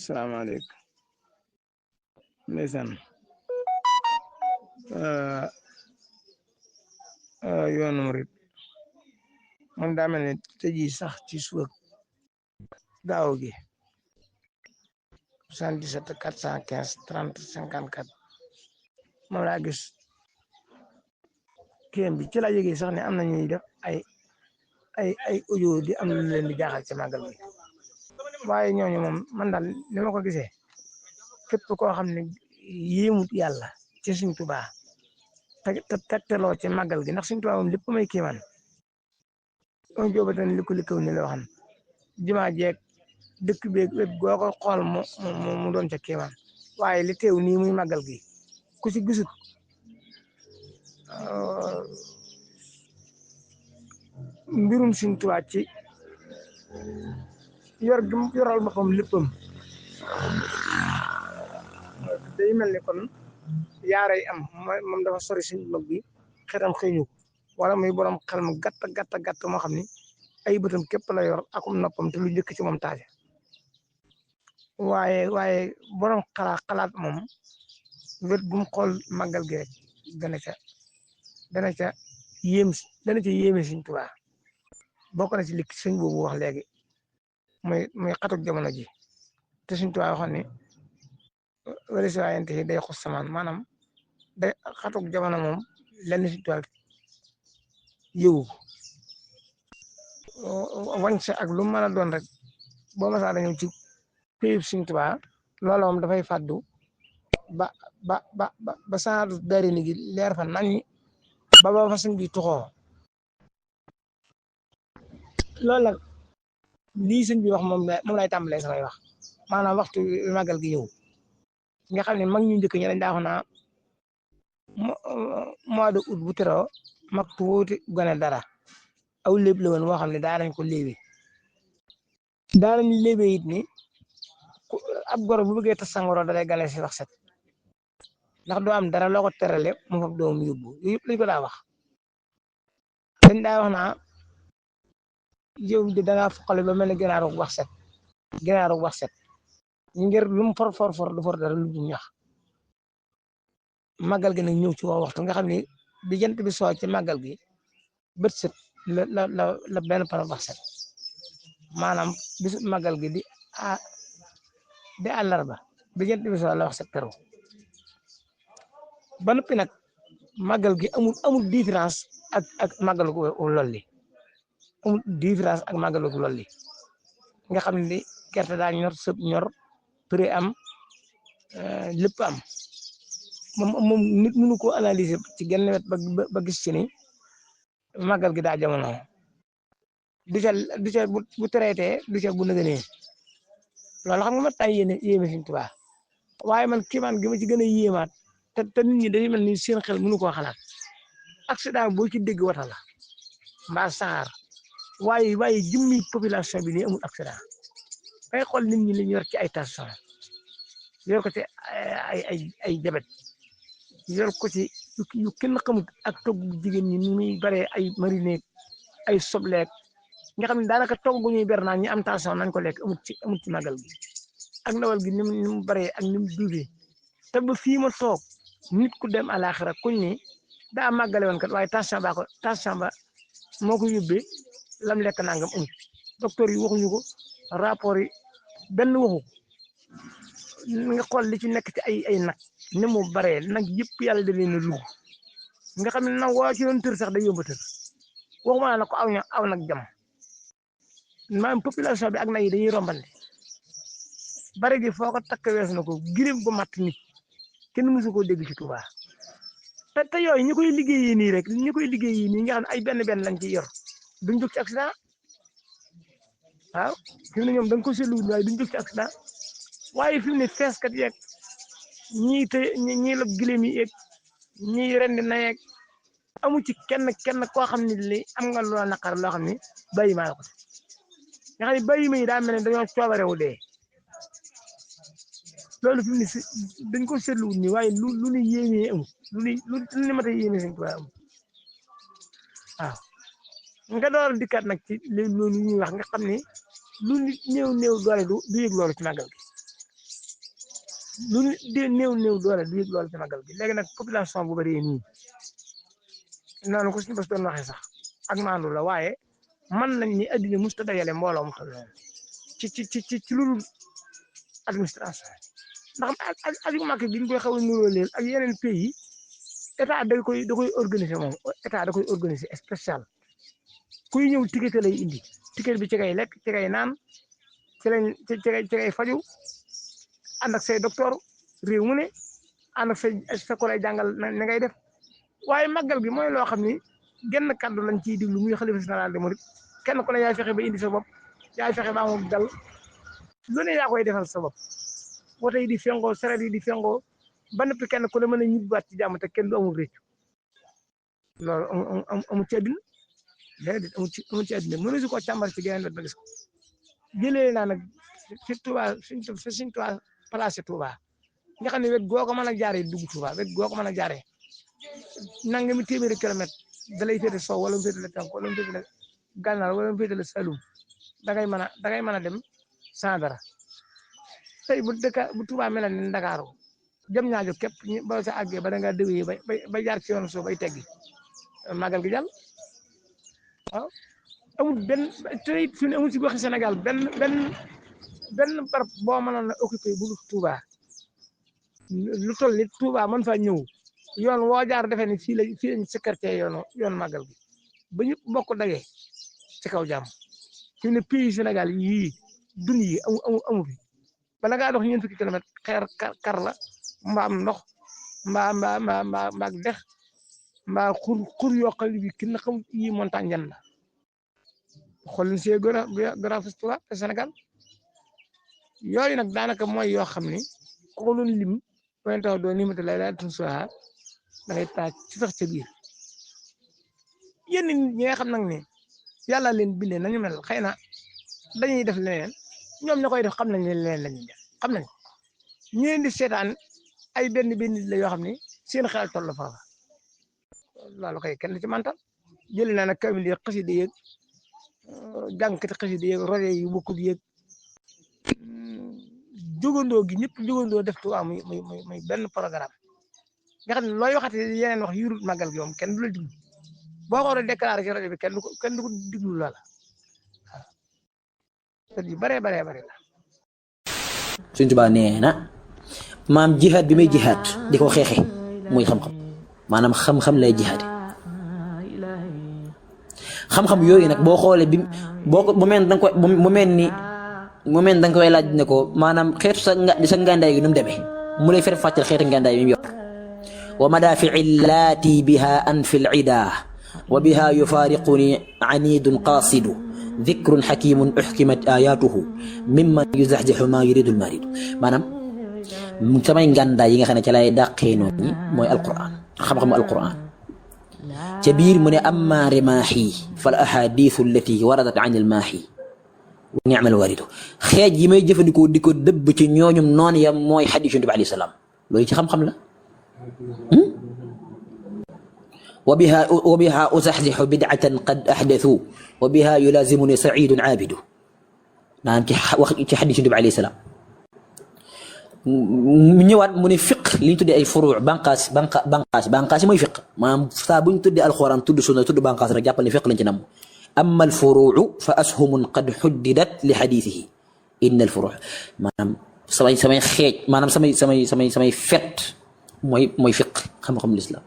salaamaaleykum ndeysaan yoonu murit moom daa mel ne tëj yi sax ci suba gaaw gi 77 415 30 54 moom laa gis kéem bi ci la yëgee sax ne am na ñuy def ay audio di am lu leen di jaaxal ci màggal bi waaye ñooñu moom man daal ni ma ko gisee képp koo xam ne yéemut yàlla ci Sëñ Tuubaa te tegtaloo ci màggal gi ndax Sëñ Tuubaa moom lépp may kéemaan on jóobatan li kaw ni la waxan jumaa jeeg dëkk beeg wet goo ko xool mu doon ca kéemaan waaye li teew nii muy màggal gi ku ci gisut mbirum Sëñ Tuubaa ci yor gi mu yoral boppam léppam day mel ni kon yaaray am moom dafa sori suñ mag bi xetam xëñu ko wala muy borom xel mu gàtt moo xam ni ay bëtam képp la yor akum noppam te lu njëkk ci moom taaje waaye borom xalaat moom wet bu mu xool màggal gi rek dana ca yéeme Sëñ Tuubaa bokk na ci li sëñ boobu wax léegi muy xatuk jamono ji te Sëñ Tuubaa waxoon ni wala si waayante yi day xus samaan maanaam day xatuk jamono moom lenn Sëñ Tuubaa yëwu wañse ak lu mën a doon rek boo masaa da ñëw ci péyib Sëñ Tuubaa loola moom dafay fàddu ba saadu dari ni gi leer fa nañ ba fa sëñ bi tuxoo loolu nag lii sëñ bi wax moom lay tàmbalee samay wax maanaam waxtu màggal gi ñëw nga xam ne mag ñu njëkk ñi dañ daa wax naa mois de août bu teroo mag tuuti gone dara aw léeb la woon boo xam ne daa nañ ko léebi daa nañ léebee it ni ab goro bu bëggee tas sangoro da lay gane si wax set ndax doo am dara loo ko terale mu fab doom yóbbu yooyu yëpp lañ ko daa wax dañ daa wax naa yow de da ngaa foqale ba mel ne gënaaru wax set ngir lu mu for du for dara lu du ñax màggal gi nag ñëw ci woo waxtu nga xam ne bi jant bi soo ci màggal gi bët set la benn par wax set maanaam bisu màggal gi di àllarba bi jant bi soo la wax set teru ba noppi nag màggal gi amul différence ak màggal gu lolli amul différence ak màggal gu lolli nga xam ne gerte daa ñor sëb ñor prix am lépp am moom nit mënu ko analyser ci genn wet ba gis ci ni màggal gi daa jamono du ca bu traité du ca bu nëgënee loolu xam nga ma tay yéeme Sëñ Tuubaa waaye man kiimaan gi ma ci gën a yéemaat te nit ñi dañuy mel ni seen xel mënu koo xalaat accident boo ci dégg wata la mbaa saxaar waaye jëmmi population bi nii amul accident ngay xool nit ñi li ñu yor ci ay tension yor ko ci ay jabet yor ko ci yu kenn xamut ak togg jigéen ñi ni muy baree ay marine ay sobleek nga xam ne daanaka togg gu ñuy ber naa ñi am tension nañ ko lekk amut ci màggal gi ak ndawal gi ni mu baree ak ni mu duufee te ba fii ma toog nit ku dem àlaaxira kuñ ni daa màggale woon kat waaye tension ba moo ko yóbbee lam lekk nangam amut docteur yi waxuñu ko rapport yi benn waxu nga xool li ci nekk ci ay nag ni mu baree nag yëpp yàlla da leen a lugg nga xam ne nag woo ci doon tër sax day yomb a tër waxuma na ko aw nag jam maanaam population bi ak nag yi dañuy rombante bari gi foo ko takk weesu na ko girim gu matt nit kenn mësu koo dégg ci Touba te yooyu ñi koy liggéeyee nii rek nga xam ne ay benn lañ ci yor duñ jóg ci accident waaw fi mu ne ñoom da nga ko seetlu waaye duñ jóg ci accident waaye fi mu ne feeskat yeeg ñii la gileem yi yeeg ñii rendi na yeeg amu ci kenn koo xam ne li am nga loo naqar loo xam ne bàyyi maa la ko nga xam ne bàyyi ma yi daa mel ne dañoo coobarewu dee loolu fi mu ne dañ ko seetlu nii waaye lu ne yéemee amul lu ne mat a yéemee Sëñ Tuubaa amul waaw nga door a dikkaat nag ci loolu ñuy wax nga xam ne lu nit néew doole du yëg loolu ci màggal gi lu dee néew doole du yëg loolu ci màggal gi léegi nag population bu bari nii noonu ko suñu bés doon waxee sax ak maandu la waaye man nañ ni addina musta dajale mbooloo mu toll noonu ci lu dul administration ndax ak màkk gi ñu koy xaw a nuroo leen ak yeneen pays état da koy organiser moom état da koy organiser spécial kuy ñëw ticket lay indi ticket bi ci ngay lekk ci ngay naan ci ngay faju ànd ak say docteur réew mu ne ànd ak sa ko lay jàngal na ngay def waaye màggal gi mooy loo xam ni genn kàddu lañ ciy diglu muy xalifa général des mourides kenn ku ne yaay fexe ba indi sa bopp yaay fexe ba amul dal lu ne yaa koy defal sa bopp woto yi di fengoo saret yi di fengoo ba noppi kenn ku ne mën a ñibbaat ci jàmm te kenn du amul réccu loolu amul ci àddina déedéet amul ci àddina mënu si ko càmbar ci geneen wet ba gis ko jëlee naa nag fi Touba suñ Touba placé Touba nga xam ne wet goo ko mën a jaaree dugg Touba wet goo ko mën a jaaree nangami téeméeri kilomètre da lay féete sow wala mu féete la tànk wala mu féete la gànnaar wala mu féete la Saloum dangay mën a dem sans dara tey bu Touba mel ni Ndakaaru jëm ñaajo képp ba sa àggee ba da ngaa déwéyee ba jaar ci yoonu suuf bay teggi màggal gi jàll waaw amul benn tey fi mu ne amul ci goxi Sénégal benn barab boo mënoon a occupé bu Touba lu toll ni Touba mën faa ñëw yoon woo jaar defee ni fii lañ sécurité yoon màggal gi ba ñëpp bokk dagee ci kaw jàmm fi mu ne pays Sénégal yii dun yi amu fi bala ngaa dox ñeent fukki kilomètre xeer kar la mbaa am ndox mbaa dex mbaa xur yoo xam ne bi kenn xamul yi montagne yan la xool nañ see gën a Touba te Sénégal yooyu nag daanaka mooy yoo xam ni ku ko doon lim doon tax doo nimata lay daal tun soa da ngay taaj ci sax ca biir yenn nit ñi nga xam nag ne yàlla leen bindee nañu mel xëy na dañuy def leneen ñoom ña koy def xam nañ ne leneen la ñuy def xam nañ ñu leen di seetaan ay benn nit la yoo xam ne seen xel toll foofa loolu koy kenn ci mantal jëli naa nag kamil yi xasida yeeg jàngkati xasida yeeg roje yu bokkul yeeg jógandoo gi ñëpp jógandoo def Tuubaa muy benn programme nga xam ne looy waxati yeneen wax yurut màggal gi moom kenn du la diglu boo ko war a déclaré ci rajo bi kenn du ko diglu loola waaw yu baree la Sëñ Tuubaa nee na maam jihaad bi may jihaad di ko xeexe muy xam-xam maanaam xam-xam lay jihaade xam-xam yooyu nag boo xoolee bi boo ko mu mel ni da nga koy laaj ne ko maanaam xeetu sa ngàndaay gi nu mu demee mu lay fer fàccal xeetu ngàndaay yi mu yor wa madaafi'i llaati biha anfi l-ida wa biha yufaariquni anidun qaasidu dhikrun hakimun uhkimat ayatuhu mimman yuzaxzaxu ma yuridu l-maridu maanaam samay ngàndaay yi nga xam ne ca lay dàqee noonu ñi mooy alquran xam-xamu alquran ca biir mu ne amma rimaahi fal ahadithu allati waradat an al-maahi wa ni'mal waridu xeej yi may jëfandikoo di ko dëbb ci ñooñum noonu ya mooy xadiis Yonent bi alayhi salaam loolu ci xam-xam la wa biha uzaxzixu bid'atan qad ahdathu wa biha yulazimuni saidun aabidu naan ci wax ci xadiis Yonent bi alayhi salaam mu ñëwaat mu ne fiq li ñu tuddee ay furuu banqaas yi mooy fiq maanaam saa bu ñu tuddee alxuraan tudd sunna tudd banqaas rek jàppal ne fiq lañ ci nam amma alfuruu fa ashumun qad xuddidat li xadiisihi inna alfuruu maanaam samay xeej maanaam samay fet mooy fiq xam-xam lislaam